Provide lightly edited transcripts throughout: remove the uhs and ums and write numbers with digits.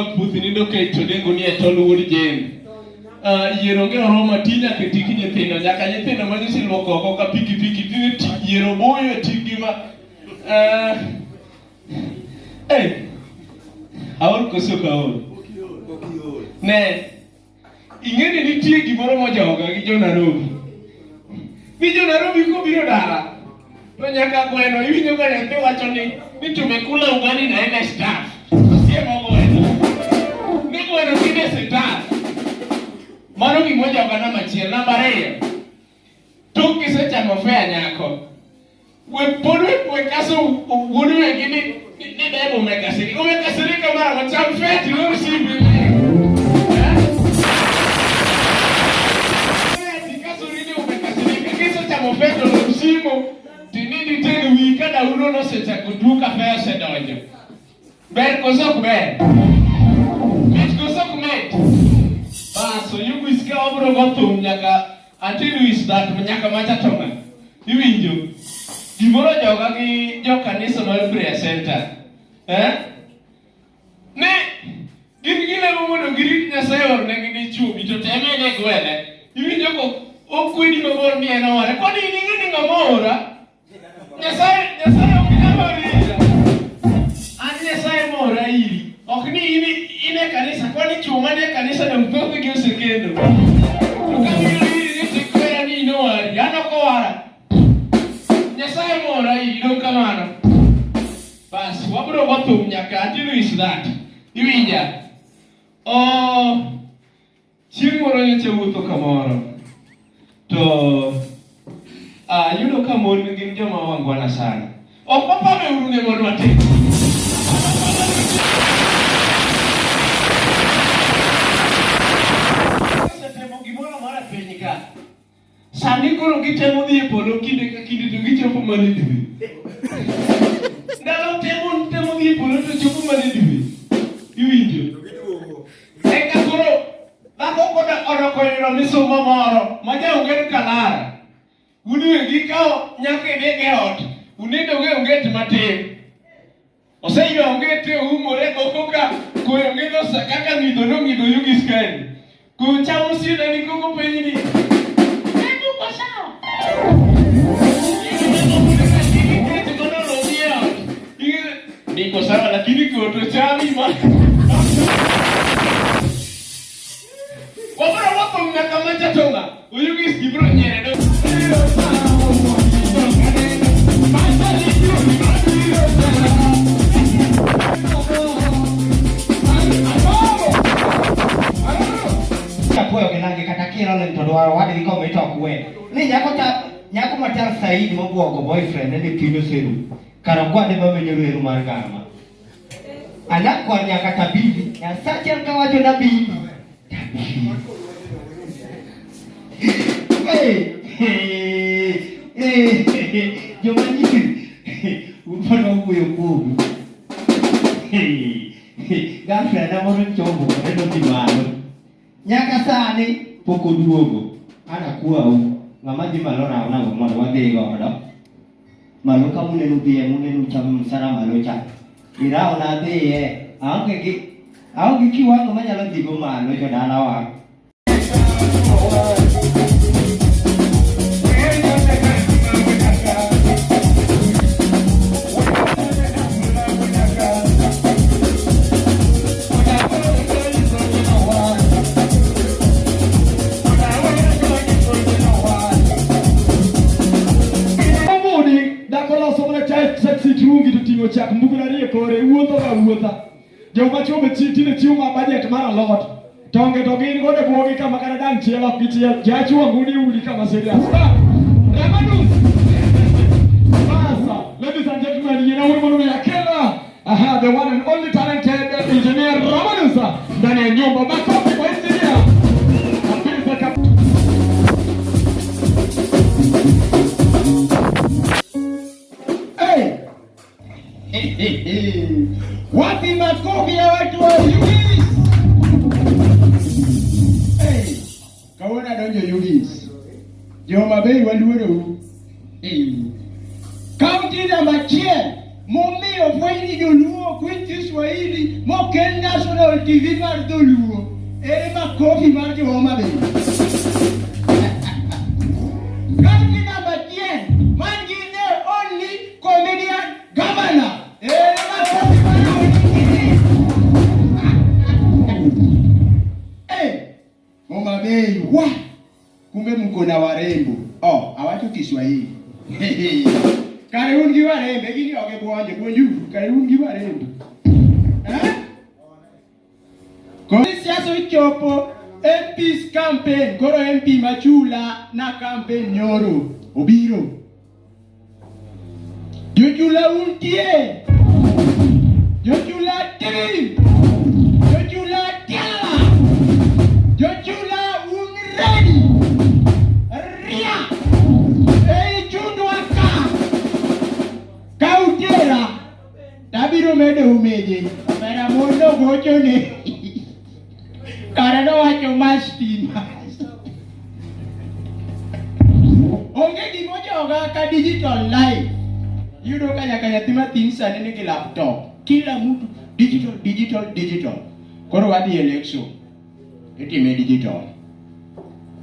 rwak puthi nindo kech to dengo ni e tol wuod Jane. Yier onge oroma ti nyaka e tik nyithindo nyaka nyithindo ma nyocha iluoko oko ka pikipiki tinde ti yier oboyo e tikgi ma eh, aol koso ok aol? Ne, ing'e ni nitie gimoro mojoga gi jo Nairobi. Ni jo Nairobi kobiro dala to nyaka gweno iwinjo ka nyathi wacho ni ni tumekula ugali na ile staff. Osiemo gweno. Ni gweno tinde staff. Mano gimojoga namba achiel. Namba ariyo. Tok kisechamo fea nyako. We pod we we kaso wuod wegi ni ni debo umekasirika. Umekasirika mara wacham fea tilor simbi. Kisechamo fea to lor simu tinindi tedi wiyi ka daulo nosechako tuo ka fea osedonjo. Ber koso ok ber? Mit koso ok mit? Bas, oyugis ka wabiro go thum nyaka until we start nyaka macha tonga. Iwinjo? Gimoro joga gi jo kanisa mar prayer center. Eh? Ne gin gilemo mondo girit Nyasaye ornegi dichwo bi to teme ne gwele. Iwinjo ko okwedi mabor ni en oware. Kwani in ing'e ni ng'ama oora? Nyasaye Nyasaye ok nyal ori ira. An Nyasaye mora iri. Ok ni in in e kanisa, kwani chwo manie kanisa dong' thothgi osekendo. To ka biro iri ni tikwera ni in owari, an ok owara. Nyasaye mora iri, dong' kamano. Bas, wabiro go thum nyaka until is that. Iwinja? Oh, Chieng' moro nyocha wuotho kamoro to ayudo ka mon gin joma wangwana sana. Ok wapame uru ne mon matin. Osetemo gimoro amora e piny ka. Sani koro gitemo dhi e polo kinde ka kinde to gichopo mana e dwe. Ndalo temo temo dhi e polo to chopo mana e dwe. Iwinjo? Eka koro dhako koda odok oyudo misumba moro ma jaonget kalara. Uduegi kawo nyaka idhigo e ot, unindo go e onget matin. Oseywa onget e umore goko ka koyo ng'idho sa kaka ng'idho nong'idho Yugis kaeni. Koyo chamo osiepni koko penji ni, "Hebu uko sawa?" Niko sawa lakini koto chami ma. Wabro wako mnakamata tonga. Uyugis gibro nyere do. Apuoyo gi nangi kata kirole to dwaro wadgi kombe to ok we. Ni nyako ta nyako matar saidi mobwogo boyfriend ni piny oseru. Kara kwande mamenyo reru mar gama. Anakwar nyaka tabili. Nyasache en kawacho nabili. Tabili. Hey, hey, hey, joma nyiri upano wuoyo kuomu. Hey, hey, girlfriend na moro chombo kode nodhi malo. Nyaka sani pok oduogo. An akwau ng'ama dhi malo rawna mondo wadhi godo. Malo ka muneno dhiye muneno chamo msara malo cha. Irawna dhiye. Aonge gi aonge kiwango manyalo dhigo malo jodalawa. Omudi dhako loso mana chai sexy trungi to ting'o chak mbugno ariyo e kore wuotho ga wuotha. Joma chwo be tinde chiwo ma budget mar alot. Tonge to gin godo e bwogi kama kata dang' chiel ok gichiel. Jachuo nguni udi kama serious. Ah, Ramadus. Basa, ladies and gentlemen, yina uru mondo mi akela. Aha, the one and only talented engineer Ramadus ndani ya nyumba. Makofi kwa engineer. Kabisa kabisa. Hey! Wapi makofi ya watu wa Yugis? Hey, kawuono adonjo Yugis. Joma Bay waluorou. Hey. Kaunti namba achiel Momiyo fweny ni joluo ok winj Kiswahili mokel National TV mar dholuo. Ere makofi mar jo Homa Bay? Kaunti namba achiel man gi the only comedian governor. Ere makofi mar jo Eh, Homa Bay, wa! Kumbe mko na warembo. Oh, awacho Kiswahili. Kare un gi warembe, gini ok buonjo, buonjuru. Kare un gi warembo. Eh? Koro siasa ochopo MP's campaign, koro MP machula na campaign nyoro obiro. Jochula untie. Jochula tiri. Jochula tiala. Jochula un ready. Ria. Ei chundwa ka. Ka utera. Tabiro medo umeje. Omera mondo gochone. Kare nowacho mar stima. Onge gima ojoga ka digital life. Iyudo ka nyaka nyathi mathin sani nigi laptop. Kila mtu digital, digital, digital. Koro wadhi election. Itime digital.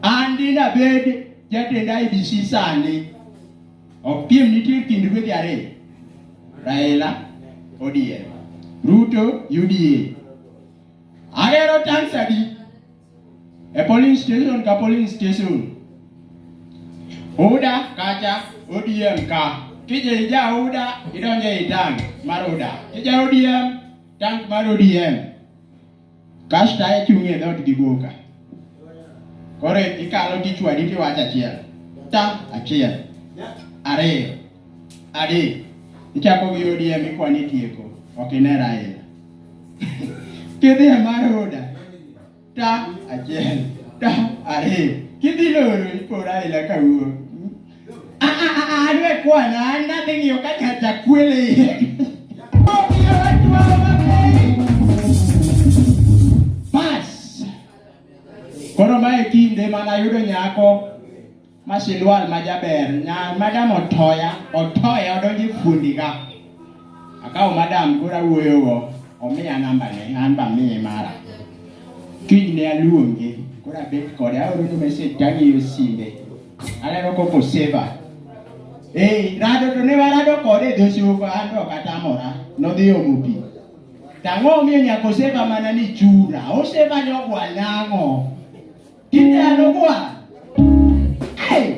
An dina bed jatend IEBC sani. Ok piem nitie kind ruedhi ariyo. Raila, ODM. Ruto, UDA. Agero tanks adi? E polling station ka polling station. UDA kacha, ODM ka. Kija ija UDA, idonjo e tank mar UDA. Kija ODM, tank mar ODM. Kasto ichung' e dhoot gi boka. Koro ikalo tichwadi tiwacho achiel. Ta achiel. Ariyo. Adek. Ichako gi ODM ikwani tieko. Ok ine Raila. Kidhi e mar UDA. Ta achiel. Ta ariyo. Kidhi loro ipo Raila ka wuok. Adwa kwana, an nadhi ng'iyo ka nyacha kwele iye. Bas. Koro mae kinde mana ayudo nyako ma silwal ma jaber, nya madam otoya, otoya odonjo e fuondiga. Akawo madam koro awuoyogo, omiya nambane, an be amiye mara. Kinyne aluonge, koro abet kode, aorone message tang'iyo simbe. Aneno koko seva. Eh, rado to ne warado kode e dho soko, an to ok atamora. Nodhi omo pi. To ang'o omiyo nyaka oseva mana ni chura? Oseva ni ogwal nang'o? Tinde an ogwal. Hey!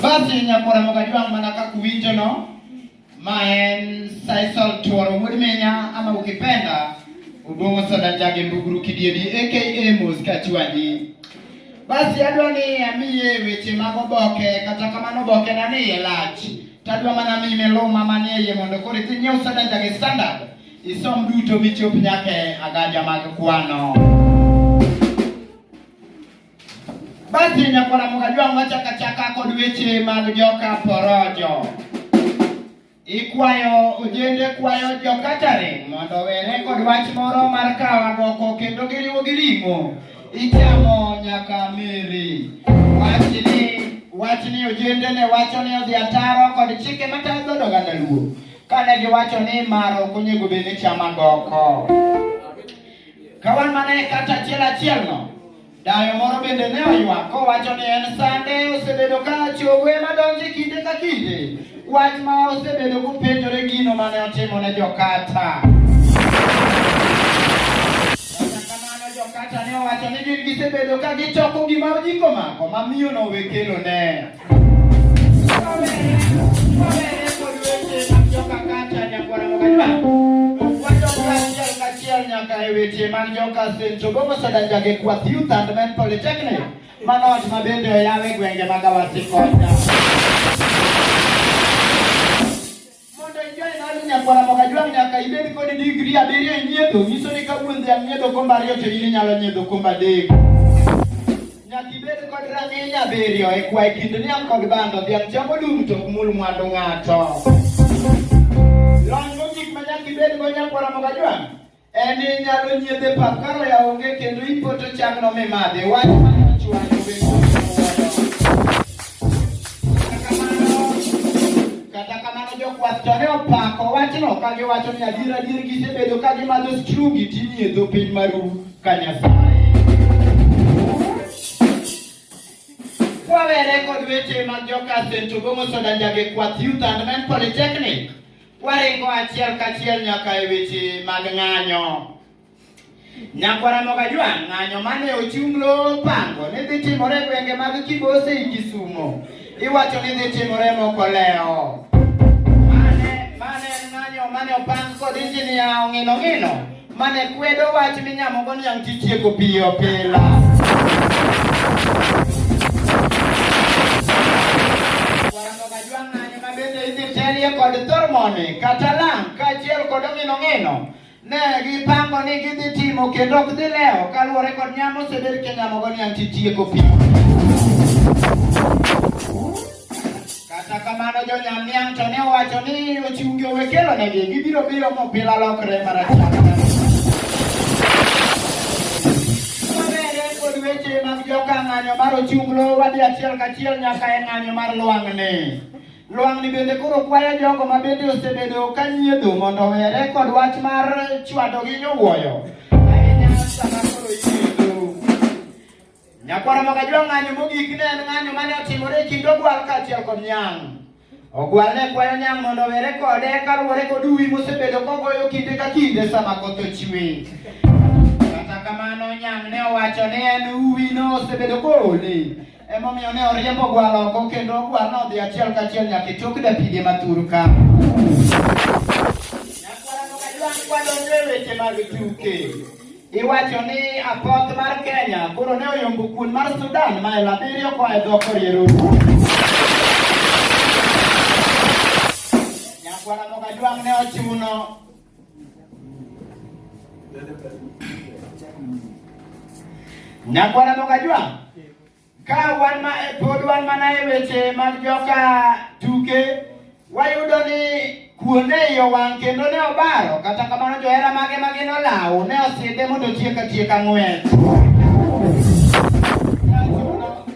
Basi nyakwara Mokajwang' mana kaka uwinjono, ma en Sisal Tuoro wuod Minya ama ukipenda Obong'o Soda Njage Mbuguru Kidiedi aka Mos Kachwanyi. Basi adwa ni amiye weche mag oboke, kata kamano oboke na ni iye lach. Tadwa mana miyi miluma manie iye mondo koro idhi nyiew Soda Njage Standard isom duto michop nyaka e agaja mag kwano. Basi nyakwara Mokajwang' wachako achaka kod weche mag joka Porojo. Ikwayo ojende kwayo jo-Catering mondo owere kod wach moro mar kawo agoko kendo giriwo gi ring'o. Ichamo nyaka miri. Wachni ojende ne wacho ni odhi ataro kod chike matayo dhood oganda Luo. Kane giwacho ni maro ok onego bed ni chamo agoko. Ka wan mana e kata achiel achiel no, dayo moro bende ne oywak kowacho ni en sande osebedo ka chogo ema donjo e kinde ka kinde. Wach ma osebedo kopenjore gino mane otimo ne jokata. Kata kamano jokata ne owacho ni gin gisebedo ka gichoko gima ojiko mako ma miyo no owe kelo ne. nyaka e weche mag joka St. Obong'o Sodanjage Kwath Youth and Men Polytechnic. Mano ot ma bende oyaw e gwenge mag Awasi kocha. Mondo ijoin od nyakwara Mogajwang' nyaka ibed kod digri abiriyo e nyiedho, nyiso ni ka wuon dhiang' nyiedho kombe ariyo to in inyalo nyiedho kombe adek. Nyaka ibed kod rang'iny abiriyo e kwa e kind niang' kod bando, dhiang' chamo lum to ok mul mwandu ng'ato. Lony mogik ma nyaka ibed go nyakwara Mogajwang' en ni inyalo nyiedho e pap ka roya onge kendo ipoto chagno mimadhi. Wach mane ochwanyo bende osepuoyo. Kata kamano jokwath to ne opako wachno ka giwacho ni adier adier gisebedo ka gimadho strungi tinyiedho piny maru ka Nyasaye. Kwawere kod weche mag joka St. Obong'o Sodanjage Kwath Youth and Men Polytechnic, waringo achiel kachiel nyaka e weche mag ng'anyo. Nyakwara Mogajwang' ng'anyo mane ochunglo pango ni dhi timore e gwenge mag Kibose i Kisumo. Iwacho ni dhi timore mokolewo. Mane mane en ng'anyo mane opang kod injinia Ong'ino Ng'ino mane kwedo wach minyamo go niang' titieko piyo pila. Nyakwara Mogajwang' ng'anyo ma bende idhi telie kod thormoni kata lang' kaachiel kod Ong'ino Ng'ino. Ne gipango ni gidhi timo kendo ok dhi lewo kaluwore kod nyamo osebed kinyamogo niang' titieko pi. Kata kamano jonyam niang' to ne owacho ni ochunge owe kelo negi gibiro biro mopila lokre marachar. Wawere kod weche mag joka ng'anyo mar ochunglo wadhi achiel kachiel nyaka e ng'anyo mar lwang'ni. Lwang'ni bende koro kwayo jogo ma bende osebedo ka nyiedho mondo owere kod wach mar chwado gi nyowuoyo. Ahinya sama koro inyiedho. Nyakwara Mogajwa ng'anyo mogik ne en ng'anyo mane otimore e kind Ogwal kaachiel kod Nyang'. Ogwal ne kwayo Nyang' mondo owere kode kaluwore kod uwi mosebedo kogoyo kinde ka kinde sama koth ochwe. Kata kamano Nyang' ne owacho ni en uwi no osebedo koole. Emomiyo ne oriembo ogwal oko kendo ogwal nodhi achiel kachiel nyaka e tok dapige ma thur ka. Nyakwara Mogajwang' kwadonjo e weche mag tuke. Iwacho ni apoth mar Kenya koro ne oyombo kuon mar Sudan mael abiriyo koa e dho Koriero. Nyakwara Mogajwang' ne ochuno Nyakwara Mogajwang' ka wan ma pod wan mana e weche mag joka tuke wayudo ni kuon ne iye owang' kendo ne obaro kata kamano johera mage ma gin olawo ne osidhe mondo otiek atieka ng'wech.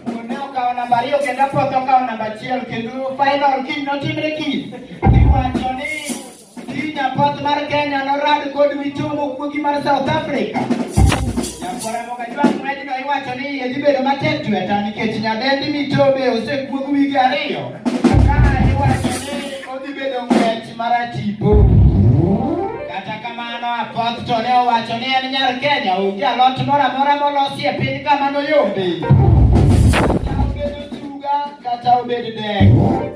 Kuon ne okawo namba ariyo kendo apoth okawo namba achiel kendo final kiny notimre kiny. Iwacho ni Kiny apoth mar Kenya norad kod Mitomo kuogi mar South Africa. Nyakwara Mogajwang' ng'wejno iwacho ni iye dhi bedo matek tweta nikech nyadendi Mitobe osekuog wige ariyo. Ka iwacho ni odhi bedo ng'wech maratipo. Kata kamano apoth to ne owacho ni en nyar Kenya onge alot moro amora molosi e piny ka manoyombe. Kata obed osuga kata obed dengu.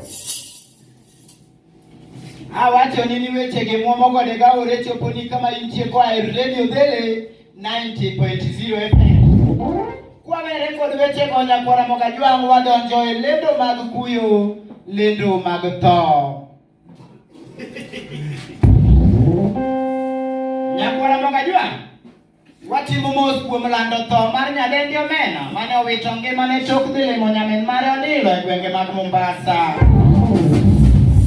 Awacho ni ni weche gi muomo gode gaore chopo ni kama intie koa e Radio Dhele 90.0 FM. Kwawere kod weche go nyakwara Mogajwang' wadonjo e lendo mag kuyo, lendo mag tho. Nyakwara Mogajwang' Watimo mos kuom lando tho mar nyadendi Omena mane owito ngimane tok dhi limo nyamin mare Odilo e gwenge mag Mombasa.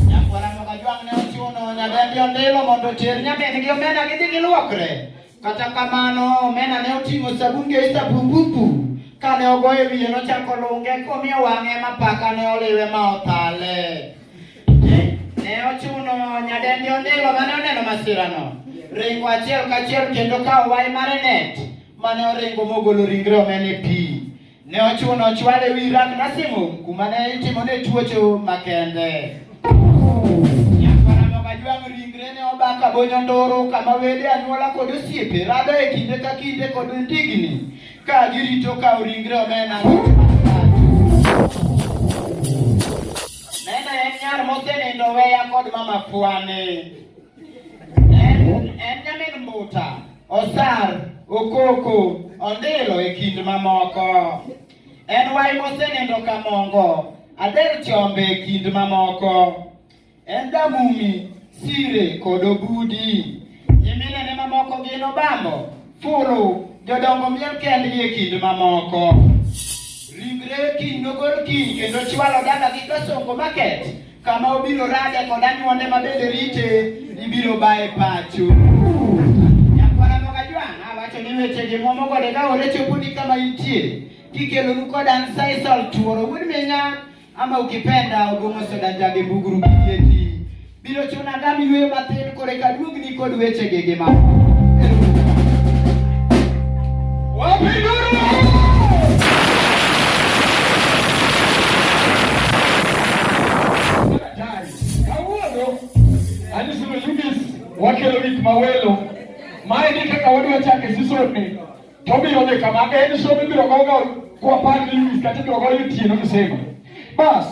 Nyakwara Mogajwang' ne ochuno nyadendi Odilo mondo oter nyamin gi Omena gidhi giluokre. Kata kamano Omena ne oting'o sabun gi Oyster pupupu. Kane ogoyo wiye nochako lunge komiyo wang'e mapaka ne oliwe ma othale. Ne ochuno nyadendi Ondilo mane oneno masirano ringo achiel kachiel kendo kawo wai mare net mane oringo mogolo ringre omene e pi. Ne ochuno ochwale wi rak nursing home kuma ne itimone tuocho makende. Nyakwara Mogajwang' ringre ne obak abonyo ndoro kama wede anyuola kod osiepe rado e kinde ka kinde kod ndigni ka girito kawo ringre omena. Nena en nyar mosenindo weya kod mama Fwane. En nyamin Mbuta. Osar, Okoko, Ondilo e kind mamoko. En wai mosenindo Kamongo, Adel Chombe e kind mamoko. En Damumi, Sire kod Obudi. Nyiminene mamoko gin Obambo, Fulu, jodongo miel kendgi e kind mamoko. Ringre kiny nogol kiny kendo chwalo dala gi Kasongo Market kama obiro rade kod anyuonde ma bende rite ibiro baye pacho. Nyakwara Mogajwang' awacho ni weche gi mwomo gode ka ore choponi kama intie. Kikelonu kod an Sisal Tuoro wuod Minya ama ukipenda Obong'o Soda Njage Mbuguru Kidieti. Biro chuna gam yueyo matin kore ka duogni kod weche gi gi ma. Wapinduru! Kawuono anyisuru Yugis wakelo gik mawelo. Mae ni kaka wadwa chake season ni. To obiro dhi kama en show mibiro goga kwa par ni Yugis kata ibiro goyo otieno msima. Bas.